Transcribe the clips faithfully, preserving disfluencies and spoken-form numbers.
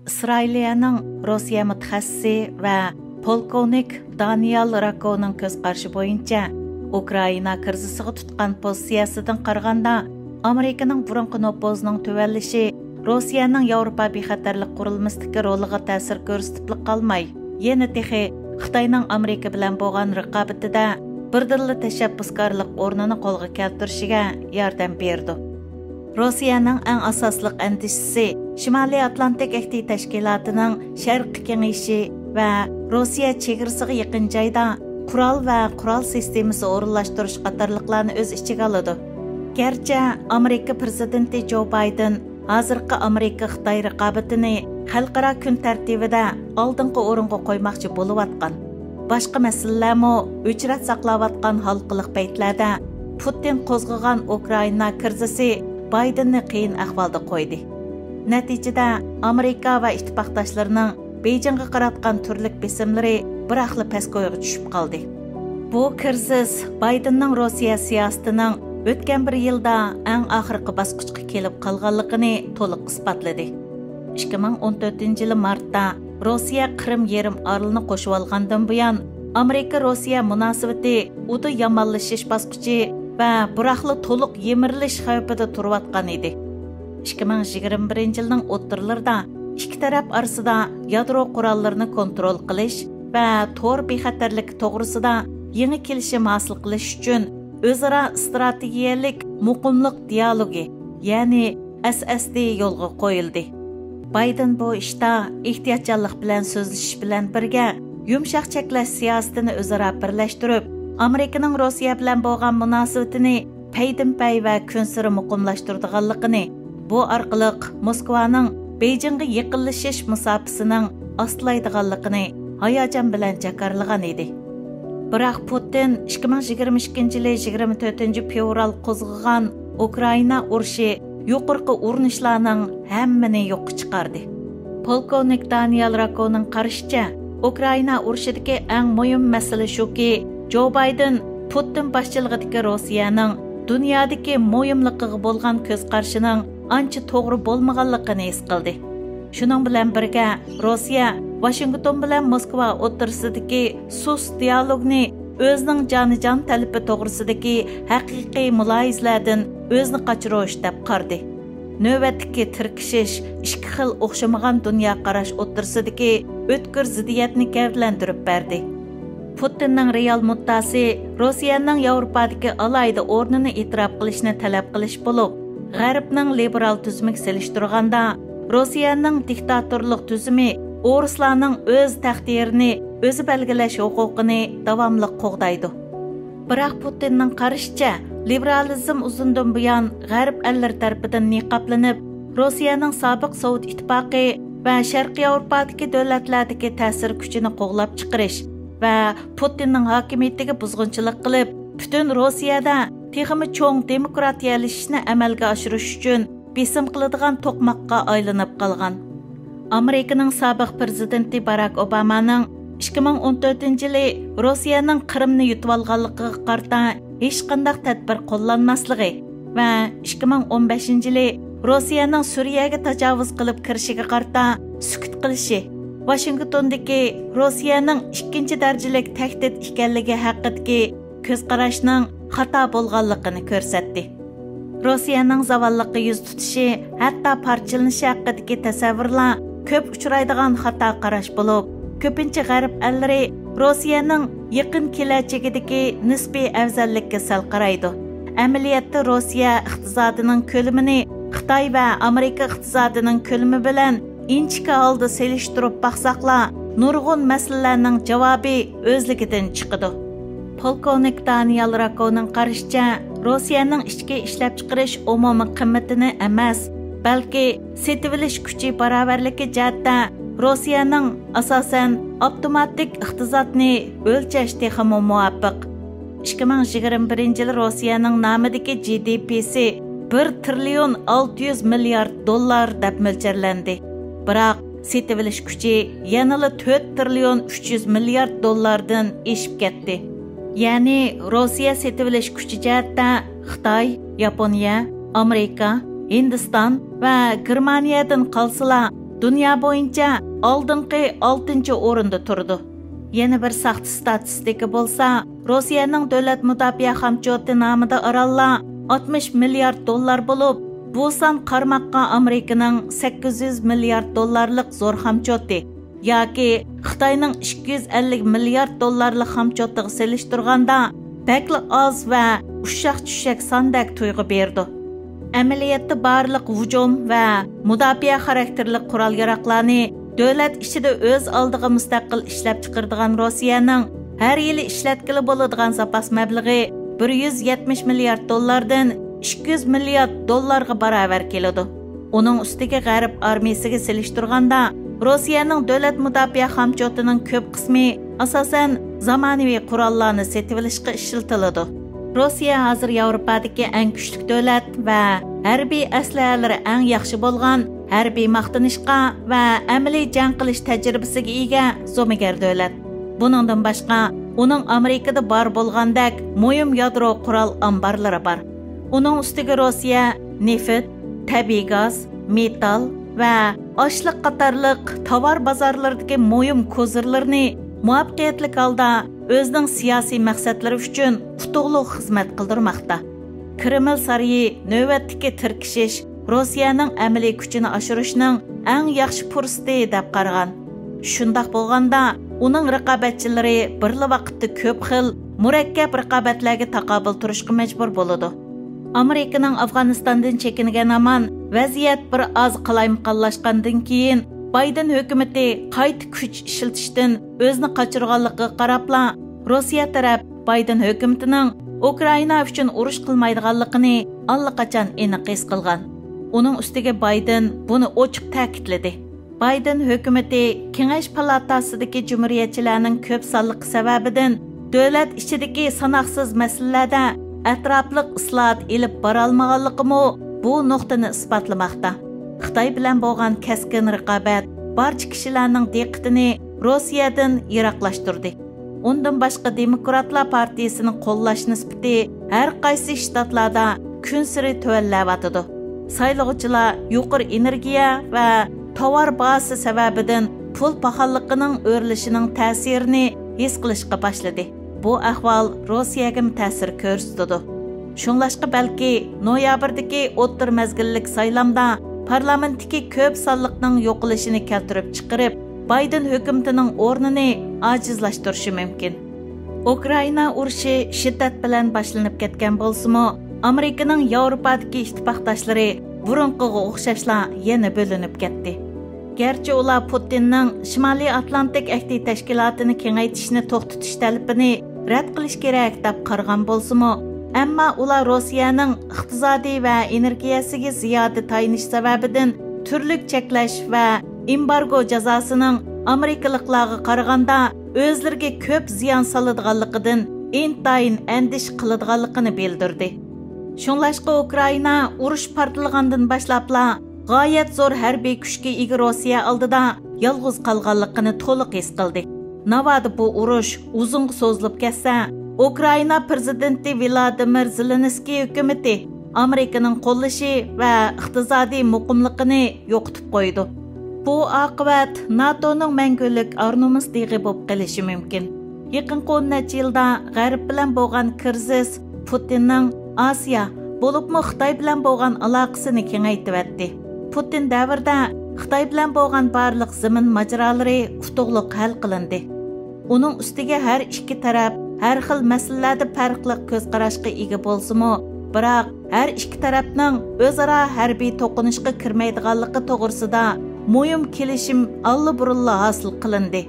ئىسرائىلىيەنىڭ روسىيە مۇتەخەسسىسى ۋە پولكوۋنىك دانىيال راكونىڭ كۆز قارىشى بويىچە، ئۇكرائىنا كىرىزىسىغا تۇتقان پوزىتسىيەسىدىن قارىغاندا، ئامېرىكىنىڭ بۇرۇنقى نوپۇزىنىڭ تۆۋەنلىشى روسىيەنىڭ ياۋروپا بىخەتەرلىك قۇرۇلمىسىدىكى رولىغا تەسىر كۆرسىتىپلا قالماي، يەنە تېخى خىتاينىڭ ئامېرىكا بىلەن بولغان رىقابىتىدە بىردىنلا تەشەببۇسكارلىق ئورنىنى قولغا كەلتۈرۈشىگە ياردەم بېرىدۇ. روسىيەنىڭ ئەڭ ئاساسلىق ئەندىشىسى شىمالىي ئاتلانتىك ئەھدى تەشكىلاتىنىڭ شەرقىي كېڭىشى ۋە روسىيە چېگرىسىغا يېقىن جايدا قورال ۋە قورال سىستېمىسى ئورۇنلاشتۇرۇش قاتارلىقلارنى ئۆز ئىچىگە ئالىدۇ. گەرچە ئامېرىكا پىرېزىدېنتى جو بايدېن ھازىرقى ئامېرىكا-خىتاي رىقابىتىنى خەلقئارا كۈن تەرتىپىدە ئالدىنقى ئورۇنغا قويماقچى بولۇۋاتقان، باشقا مەسىلىلەرمۇ ئۆچرەت ساقلاۋاتقان ھالقىلىق پەيتلەردە، پۇتىن قوزغىغان ئۇكرائىنا كىرىزىسى بايدېننى قىيىن ئەھۋالدا قويدى. نەتىجىدە، ئامېرىكا ۋە ئىتتىپاقداشلىرىنىڭ بېيجىڭغا قاراتقان تۈرلۈك بېسىملىرى بىراقلا پەسكويغا چۈشۈپ قالدى. بۇ كىرىزىس بايدېننىڭ روسىيە سىياسىتىنىڭ ئۆتكەن بىر يىلدا ئەڭ ئاخىرقى باسقۇچقا كېلىپ قالغانلىقىنى تولۇق ئىسپاتلىدى. ئىككى مىڭ ئون تۆتىنچى يىلى مارتتا روسىيە قىرىم يېرىم ئارىلىنى قوشۇۋالغاندىن بۇيان، ئامېرىكا-روسىيە مۇناسىۋىتى ئۇدا يامانلىشىش باسقۇچى ۋە بىراقلا تولۇق يىمىرىلىش خەۋپىدە تۇرۇۋاتقان ئىدى. ئىككى مىڭ يىگىرمە بىرىنچى يىلنىڭ ئوتتۇرىلىرىدا ئىككى تەرەپ ئارىسىدا يادرو قوراللىرىنى كونترول قىلىش ۋە تور بىخەتەرلىكى توغرىسىدا يېڭى كېلىشىم ھاسىل قىلىش ئۈچۈن ئۆزئارا ئىستراتېگىيەلىك مۇقىملىق دىئالوگى، يەنى ئەس ئەس دى يولغا قويۇلدى. بايدېن بۇ ئىشتا ئېھتىياتچانلىق بىلەن سۆزلىشىش بىلەن بىرگە، يۇمشاق چەكلەش سىياسىتىنى ئۆزئارا بىرلەشتۈرۈپ، ئامېرىكىنىڭ روسىيە بىلەن بولغان مۇناسىۋىتىنى پەيدىنپەي ۋە كۈنسېرى مۇقىملاشتۇرىدىغانلىقىنى، بۇ ئارقىلىق موسكۋانىڭ بېيجىڭغا يېقىنلىشىش مۇساپىسىنىڭ ئاستىلايدىغانلىقىنى ھاياجان بىلەن جاكارلىغان ئىدى. بىراق پۇتىن ئىككى مىڭ يىگىرمە ئىككىنچى يىلى يىگىرمە تۆتىنچى فېۋرال قوزغىغان ئۇكرائىنا ئۇرۇشى يۇقىرىقى ئۇرۇنۇشلارنىڭ ھەممىنى يوققا چىقاردى. پولكوۋنىك دانىيال راكونىڭ قارىشىچە، ئۇكرائىنا ئۇرۇشىدىكى ئەڭ مۇھىم مەسىلە شۇكى، جو بايدېن پۇتىن باشچىلىقىدىكى روسىيەنىڭ دۇنيادىكى مۇھىملىقىغا بولغان كۆز قارىشىنىڭ ئانچە توغرا بولمىغانلىقىنى ھېس قىلدى. شۇنىڭ بىلەن بىرگە، روسىيە ۋاشىنگتون بىلەن موسكۋا ئوتتۇرىسىدىكى سۇس دىئالوگنى ئۆزىنىڭ جانىجان تەلىپى توغرىسىدىكى ھەقىقىي مۇلاھىزىلەردىن ئۆزىنى قاچۇرۇش دەپ قارىدى. نۆۋەتتىكى تىركىشىش ئىككى خىل ئوخشىمىغان دۇنيا قاراش ئوتتۇرىسىدىكى ئۆتكۈر زىددىيەتنى گەۋدىلەندۈرۈپ بەردى. پۇتىننىڭ رېئال مۇددىئاسى روسىيەنىڭ ياۋروپادىكى ئالاھىدە ئورنىنى ئېتىراپ قىلىشنى تەلەپ قىلىش بولۇپ، غەربنىڭ لىبېرال تۈزۈمىگە سېلىشتۇرغاندا، روسىيەنىڭ دىكتاتورلۇق تۈزۈمى ئورۇسلارنىڭ ئۆز تەقدىرىنى ئۆزى بەلگىلەش ھوقۇقىنى داۋاملىق قوغدايدۇ. بىراق پۇتىننىڭ قارىشىچە، لىبېرالىزم ئۇزۇندىن بۇيان غەرب ئەللىرى تەرىپىدىن نىقابلىنىپ، روسىيەنىڭ سابىق سوۋېت ئىتتىپاقى ۋە شەرقىي ياۋروپادىكى دۆلەتلەردىكى تەسىر كۈچىنى قوغلاپ چىقىرىش ۋە پۇتىننىڭ ھاكىمىيىتىگە بۇزغۇنچىلىق قىلىپ، پۈتۈن روسىيەدە تېخىمۇ چوڭ دېموكراتىيەلىشىشنى ئەمەلگە ئاشۇرۇش ئۈچۈن بېسىم قىلىدىغان توقماققا ئايلىنىپ قالغان. ئامېرىكىنىڭ سابىق پىرېزىدېنتى باراك ئوبامانىڭ ئىككى مىڭ ئون تۆتىنچى يىلى روسىيەنىڭ قىرىمنى يۇتۇۋالغانلىقىغا قارىتا ھېچقانداق تەدبىر قوللانماسلىقى ۋە ئىككى مىڭ ئون بەشىنچى يىلى روسىيەنىڭ سۈرىيەگە تاجاۋۇز قىلىپ كىرىشىگە قارىتا سۈكۈت قىلىشى، ۋاشىنگتوندىكى روسىيەنىڭ ئىككىنچى دەرىجىلىك تەھدىت ئىكەنلىكى ھەققىدىكى كۆز قاراشنىڭ خاتا بولغانلىقىنى كۆرسەتتى. روسىيەنىڭ زاۋاللىققا يۈز تۇتۇشى، ھەتتا پارچىلىنىشى ھەققىدىكى تەسەۋۋۇرلار كۆپ ئۇچرايدىغان خاتا قاراش بولۇپ، كۆپىنچە غەرب ئەللىرى روسىيەنىڭ يېقىن كېلەچىكىدىكى نىسپىي ئەۋزەللىككە سەل قارايدۇ. ئەمەلىيەتتە روسىيە ئىقتىسادىنىڭ كۆلىمىنى خىتاي ۋە ئامېرىكا ئىقتىسادىنىڭ كۆلىمى بىلەن ئىنچىكە ھالدا سېلىشتۇرۇپ باقساقلا، نۇرغۇن مەسىلىلەرنىڭ جاۋابى ئۆزلۈكىدىن چىقىدۇ. پولكوۋنىك دانىيال راكونىڭ قارىشىچە، روسىيەنىڭ ئىچكى ئىشلەپچىقىرىش ئومۇمىي قىممىتىنى ئەمەس، بەلكى سېتىۋېلىش كۈچى باراۋەرلىكى جەھەتتە روسىيەنىڭ، ئاساسەن، ئاپتوماتىك ئىقتىسادنى ئۆلچەش تېخىمۇ مۇۋاپىق. ئىككى مىڭ يىگىرمە بىرىنچى يىل روسىيەنىڭ نامىدىكى جى دى پىسى بىر تىرىليون ئالتە يۈز مىليارد دوللار دەپ مۆلچەرلەندى. بىراق، سېتىۋېلىش كۈچى يەنىلا تۆت تىرىليون ئۈچ يۈز مىليارد دوللاردىن ئېشىپ كەتتى. يەنى، روسىيە سېتىۋېلىش كۈچى جەھەتتە خىتاي، ياپونىيە، ئامېرىكا، ھىندىستان ۋە گېرمانىيەدىن قالسىلا، دۇنيا بويىچە ئالدىنقى ئالتىنچى ئورۇندا تۇرىدۇ. يەنە بىر ساختا ستاتىستىكا بولسا، روسىيەنىڭ دۆلەت مۇداپىئە خامچوتى نامىدا ئاراللار ئاتمىش مىليارد دوللار بولۇپ، بۇ سان قارىماققا ئامېرىكىنىڭ سەككىز يۈز مىليارد دوللارلىق زور خامچوتى ياكى خىتاينىڭ ئىككى يۈز ئەللىك مىليارد دوللارلىق خامچوتىغا سېلىشتۇرغاندا بەكلا ئاز ۋە ئۇششاق-چۈششەك ساندەك تۇيغۇ بېرىدۇ. ئەمەلىيەتتە بارلىق ھۇجۇم ۋە مۇداپىئە خاراكتېرلىك قورال-ياراغلارنى دۆلەت ئىچىدە ئۆز ئالدىغا مۇستەقىل ئىشلەپچىقىرىدىغان روسىيەنىڭ ھەر يىلى ئىشلەتكىلى بولىدىغان زاپاس مەبلىغى بىر يۈز يەتمىش مىليارد دوللاردىن ئىككى يۈز مىليارد دوللارغا باراۋەر كېلىدۇ. ئۇنىڭ ئۈستىگە غەرب ئارمىيىسىگە سېلىشتۇرغاندا، روسىيەنىڭ دۆلەت مۇداپىئە خامچوتىنىڭ كۆپ قىسمى، ئاساسەن، زامانىۋى قوراللارنى سېتىۋېلىشقا ئىشلىتىلىدۇ. روسىيە ھازىر ياۋروپادىكى ئەڭ كۈچلۈك دۆلەت ۋە ھەربىي ئەسلىھەلىرى ئەڭ ياخشى بولغان، ھەربىي ماختىنىشقا ۋە ئەمەلىي جەڭ قىلىش تەجرىبىسىگە ئىگە زومىگەر دۆلەت. بۇنىڭدىن باشقا، ئۇنىڭ ئامېرىكىدا بار بولغاندەك مۇھىم يادرو قورال ئامبارلىرى بار. ئۇنىڭ ئۈستىگە روسىيە نېفىت، تەبىئىي گاز، مېتال ۋە ئاشلىق قاتارلىق تاۋار بازارلىرىدىكى مۇھىم كوزىرلىرىنى مۇۋەپپەقىيەتلىك ھالدا ئۆزىنىڭ سىياسىي مەقسەتلىرى ئۈچۈن ئۇتۇقلۇق خىزمەت قىلدۇرماقتا. كرېمل سارىيى نۆۋەتتىكى تىركىشىش روسىيەنىڭ ئەمەلىي كۈچىنى ئاشۇرۇشنىڭ ئەڭ ياخشى پۇرسىتى دەپ قارىغان. شۇنداق بولغاندا، ئۇنىڭ رىقابەتچىلىرى بىرلا ۋاقىتتا كۆپ خىل مۇرەككەپ رىقابەتلەرگە تاقابىل تۇرۇشقا مەجبۇر بولىدۇ. ئامېرىكىنىڭ ئافغانىستاندىن چېكىنگەن ھامان ۋەزىيەت بىر ئاز قالايمىقانلاشقاندىن كېيىن، بايدېن ھۆكۈمىتى قايتا كۈچ ئىشلىتىشتىن ئۆزىنى قاچۇرغانلىقىغا قاراپلا، روسىيە تەرەپ بايدېن ھۆكۈمىتىنىڭ ئۇكرائىنا ئۈچۈن ئۇرۇش قىلمايدىغانلىقىنى ئاللىقاچان ئېنىق ھېس قىلغان. ئۇنىڭ ئۈستىگە بايدېن بۇنى ئوچۇق تەكىتلىدى. بايدېن ھۆكۈمىتى كېڭەش پالاتاسىدىكى جۇمھۇرىيەتچىلەرنىڭ كۆپ سانلىقى سەۋەبىدىن دۆلەت ئىچىدىكى ساناقسىز مەسىلىلەردە ئەتراپلىق ئىسلاھات ئېلىپ بارالمىغانلىقىمۇ بۇ نۇقتىنى ئىسپاتلىماقتا. خىتاي بىلەن بولغان كەسكىن رىقابەت بارچە كىشىلەرنىڭ دىققىتىنى روسىيەدىن يىراقلاشتۇردى. ئۇندىن باشقا، دېموكراتلار پارتىيىسىنى قوللاش نىسبىتى ھەر قايسى شتاتلاردا كۈنسېرى تۆۋەنلەۋاتىدۇ. سايلىغۇچىلار يۇقىرى ئېنېرگىيە ۋە تاۋار باھاسى سەۋەبىدىن پۇل پاخاللىقىنىڭ ئۆرلىشىنىڭ تەسىرىنى ھېس قىلىشقا باشلىدى. بۇ ئەھۋال روسىيەگىمۇ تەسىر كۆرسىتىدۇ. شۇڭلاشقا، بەلكى نويابىردىكى ئوتتۇرا مەزگىللىك سايلامدا پارلامېنتتىكى كۆپ سانلىقنىڭ يوقىلىشىنى كەلتۈرۈپ چىقىرىپ، بايدېن ھۆكۈمىتىنىڭ ئورنىنى ئاجىزلاشتۇرۇشى مۇمكىن. ئۇكرائىنا ئۇرۇشى شىددەت بىلەن باشلىنىپ كەتكەن بولسىمۇ، ئامېرىكىنىڭ ياۋروپادىكى ئىتتىپاقداشلىرى بۇرۇنقىغا ئوخشاشلا يەنە بۆلۈنۈپ كەتتى. گەرچە ئۇلار پۇتىننىڭ شىمالىي ئاتلانتىك ئەھدى تەشكىلاتىنى كېڭەيتىشنى توختىتىش تەلىپىنى رەت قىلىش كېرەك دەپ قارىغان بولسىمۇ، ئەمما ئۇلار روسىيەنىڭ ئىقتىسادىي ۋە ئېنېرگىيەسىگە زىيادە تايىنىش سەۋەبىدىن تۈرلۈك چەكلەش ۋە ئېمبارگو جازاسىنىڭ ئامېرىكىلىقلارغا قارىغاندا ئۆزلىرىگە كۆپ زىيان سالىدىغانلىقىدىن ئىنتايىن ئەندىشە قىلىدىغانلىقىنى بىلدۈردى. شۇڭلاشقا ئۇكرائىنا ئۇرۇش پارتلىغاندىن باشلاپلا غايەت زور ھەربىي كۈچكە ئىگە روسىيە ئالدىدا يالغۇز قالغانلىقىنى تولۇق ھېس قىلدى. ناۋادا بۇ ئۇرۇش ئۇزۇنغا سوزۇلۇپ كەتسە، ئۇكرائىنا پىرېزىدېنتى ۋىلادىمىر زېلېنسكىي ھۆكۈمىتى ئامېرىكىنىڭ قوللىشى ۋە ئىقتىسادىي مۇقىملىقىنى يوقىتىپ قويىدۇ. بۇ ئاقىۋەت ناتونىڭ مەڭگۈلۈك ئارنۇمۇس دېغى بولۇپ قېلىشى مۇمكىن. يېقىنقى ئون نەچچە يىلدا غەرب بىلەن بولغان كىرىزىس پۇتىننىڭ ئاسىيا، بولۇپمۇ خىتاي بىلەن بولغان ئالاقىسىنى كېڭەيتىۋەتتى. پۇتىن دەۋرىدە خىتاي بىلەن بولغان بارلىق زېمىن ماجىرالىرى ئۇتۇقلۇق ھەل قىلىندى. ئۇنىڭ ئۈستىگە ھەر ئىككى تەرەپ ھەر خىل مەسىلىلەردە پەرقلىق كۆز قاراشقا ئىگە بولسىمۇ، بىراق ھەر ئىككى تەرەپنىڭ ئۆزئارا ھەربىي توقۇنۇشقا كىرمەيدىغانلىقى توغرىسىدا مۇھىم كېلىشىم ئاللىبۇرۇنلا ھاسىل قىلىندى.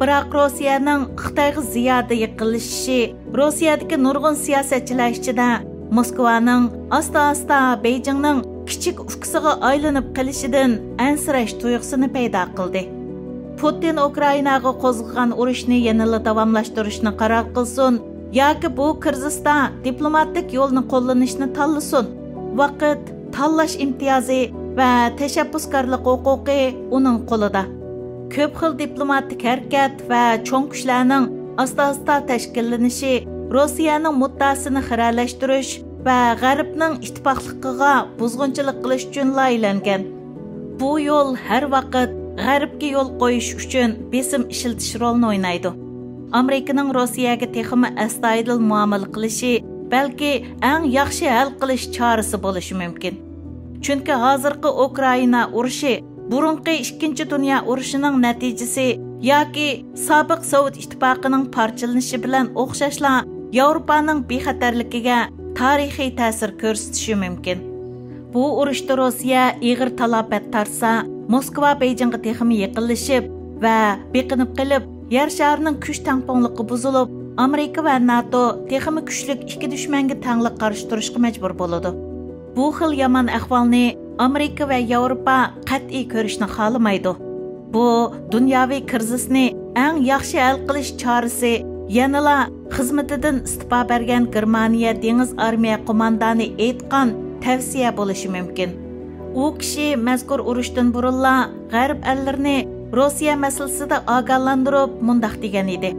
بىراق روسىيەنىڭ خىتايغا زىيادە يېقىنلىشىشى روسىيەدىكى نۇرغۇن سىياسەتچىلەر ئىچىدە موسكۋانىڭ ئاستا-ئاستا بېيجىڭنىڭ كىچىك ئۇكىسىغا ئايلىنىپ قېلىشىدىن ئەنسىرەش تۇيغۇسىنى پەيدا قىلدى. پۇتىن ئۇكرائىناغا قوزغىغان ئۇرۇشنى يەنىلا داۋاملاشتۇرۇشنى قارار قىلسۇن ياكى بۇ كىرىزىستا دىپلوماتىك يولنى قوللىنىشنى تاللىسۇن، ۋاقىت، تاللاش ئىمتىيازى ۋە تەشەببۇسكارلىق ھوقۇقى ئۇنىڭ قولىدا. كۆپ خىل دىپلوماتىك ھەرىكەت ۋە چوڭ كۈچلەرنىڭ ئاستا-ئاستا تەشكىللىنىشى روسىيەنىڭ مۇددىئاسىنى خىرەلەشتۈرۈش ۋە غەربنىڭ ئىتتىپاقلىقىغا بۇزغۇنچىلىق قىلىش ئۈچۈن لايىھەلەنگەن. بۇ يول ھەر ۋاقىت غەربكە يول قويۇش ئۈچۈن بېسىم ئىشلىتىش رولىنى ئوينايدۇ. ئامېرىكىنىڭ روسىيەگە تېخىمۇ ئەستايىدىل مۇئامىلە قىلىشى بەلكى ئەڭ ياخشى ھەل قىلىش چارىسى بولۇشى مۇمكىن. چۈنكى ھازىرقى ئۇكرائىنا ئۇرۇشى بۇرۇنقى ئىككىنچى دۇنيا ئۇرۇشىنىڭ نەتىجىسى ياكى سابىق سوۋېت ئىتتىپاقىنىڭ پارچىلىنىشى بىلەن ئوخشاشلا ياۋروپانىڭ بىخەتەرلىكىگە تارىخىي تەسىر كۆرسىتىشى مۇمكىن. بۇ ئۇرۇشتا روسىيە ئېغىر تالاپەت تارتسا، موسكۋا بېيجىڭغا تېخىمۇ يېقىنلىشىپ ۋە بېقىنىپ قېلىپ، يەر شارىنىڭ كۈچ تەڭپۇڭلۇقى بۇزۇلۇپ، ئامېرىكا ۋە ناتو تېخىمۇ كۈچلۈك ئىككى دۈشمەنگە تەڭلىق قارشى تۇرۇشقا مەجبۇر بولىدۇ. بۇ خىل يامان ئەھۋالنى ئامېرىكا ۋە ياۋروپا قەتئىي كۆرۈشنى خالىمايدۇ. بۇ دۇنياۋى كىرىزىسنى ئەڭ ياخشى ھەل قىلىش چارىسى يەنىلا خىزمىتىدىن ئىستېپا بەرگەن گېرمانىيە دېڭىز ئارمىيە قوماندانى ئېيتقان تەۋسىيە بولۇشى مۇمكىن. ئۇ كىشى مەزكۇر ئۇرۇشتىن بۇرۇنلا غەرب ئەللىرىنى روسىيە مەسىلىسىدە ئاگاھلاندۇرۇپ مۇنداق دېگەن ئىدى: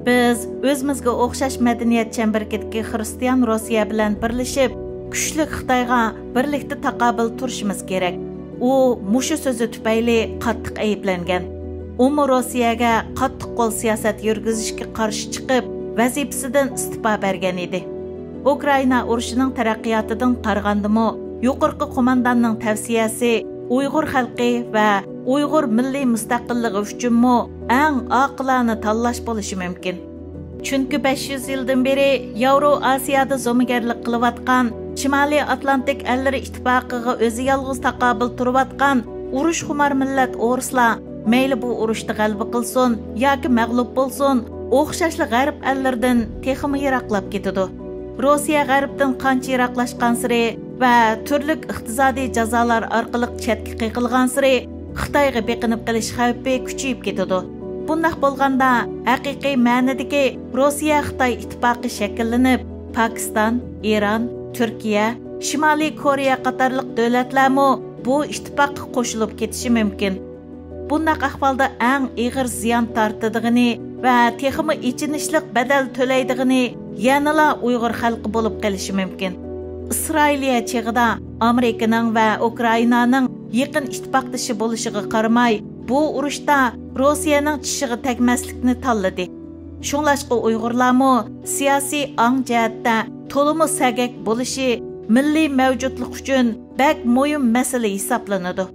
«بىز ئۆزىمىزگە ئوخشاش مەدەنىيەت چەمبىرىكىدىكى خىرىستىيان روسىيە بىلەن بىرلىشىپ، كۈچلۈك خىتايغا بىرلىكتە تاقابىل تۇرۇشىمىز كېرەك.» ئۇ مۇشۇ سۆزى تۈپەيلى قاتتىق ئەيىبلەنگەن. ئۇمۇ روسىيەگە قاتتىق قول سىياسەت يۈرگۈزۈشكە قارشى چىقىپ، ۋەزىپىسىدىن ئىستېپا بەرگەن ئىدى. ئۇكرائىنا ئۇرۇشىنىڭ تەرەققىياتىدىن قارىغاندىمۇ، يۇقىرىقى قومانداننىڭ تەۋسىيەسى ئۇيغۇر خەلقى ۋە ئۇيغۇر مىللىي مۇستەقىللىقى ئۈچۈنمۇ ئەڭ ئاقىلانە تاللاش بولۇشى مۇمكىن. چۈنكى بەش يۈز يىلدىن بېرى ياۋرو ئاسىيادا زومىگەرلىك قىلىۋاتقان، شىمالىي ئاتلانتىك ئەللىرى ئىتتىپاقىغا ئۆزى يالغۇز تاقابىل تۇرۇۋاتقان ئۇرۇشخۇمار مىللەت ئورۇسلار مەيلى بۇ ئۇرۇشتا غەلىبە قىلسۇن ياكى مەغلۇپ بولسۇن، ئوخشاشلا غەرب ئەللىرىدىن تېخىمۇ يىراقلاپ كېتىدۇ. روسىيە غەربتىن قانچە يىراقلاشقانسېرى ۋە تۈرلۈك ئىقتىسادىي جازالار ئارقىلىق چەتكە قېقىلغانسېرى، خىتايغا بېقىنىپ قېلىش خەۋپى كۈچىيىپ كېتىدۇ. بۇنداق بولغاندا، ھەقىقىي مەنىدىكى روسىيە-خىتاي ئىتتىپاقى شەكىللىنىپ، پاكىستان، ئىران، تۈركىيە، شىمالىي كورېيە قاتارلىق دۆلەتلەرمۇ بۇ ئىتتىپاققا قوشۇلۇپ كېتىشى مۇمكىن. بۇنداق ئەھۋالدا ئەڭ ئېغىر زىيان تارتىدىغىنى ۋە تېخىمۇ ئېچىنىشلىق بەدەل تۆلەيدىغىنى يەنىلا ئۇيغۇر خەلقى بولۇپ قېلىشى مۇمكىن. ئىسرائىلىيە چېغىدا ئامېرىكىنىڭ ۋە ئۇكرائىنانىڭ يېقىن ئىتتىپاقدىشى بولۇشىغا قارىماي، بۇ ئۇرۇشتا روسىيەنىڭ چىشىغا تەگمەسلىكنى تاللىدى. شۇڭلاشقا ئۇيغۇرلارمۇ سىياسىي ئاڭ جەھەتتە تولىمۇ سەگەك بولۇشى مىللىي مەۋجۇتلۇق ئۈچۈن بەك مۇھىم مەسىلە ھېسابلىنىدۇ.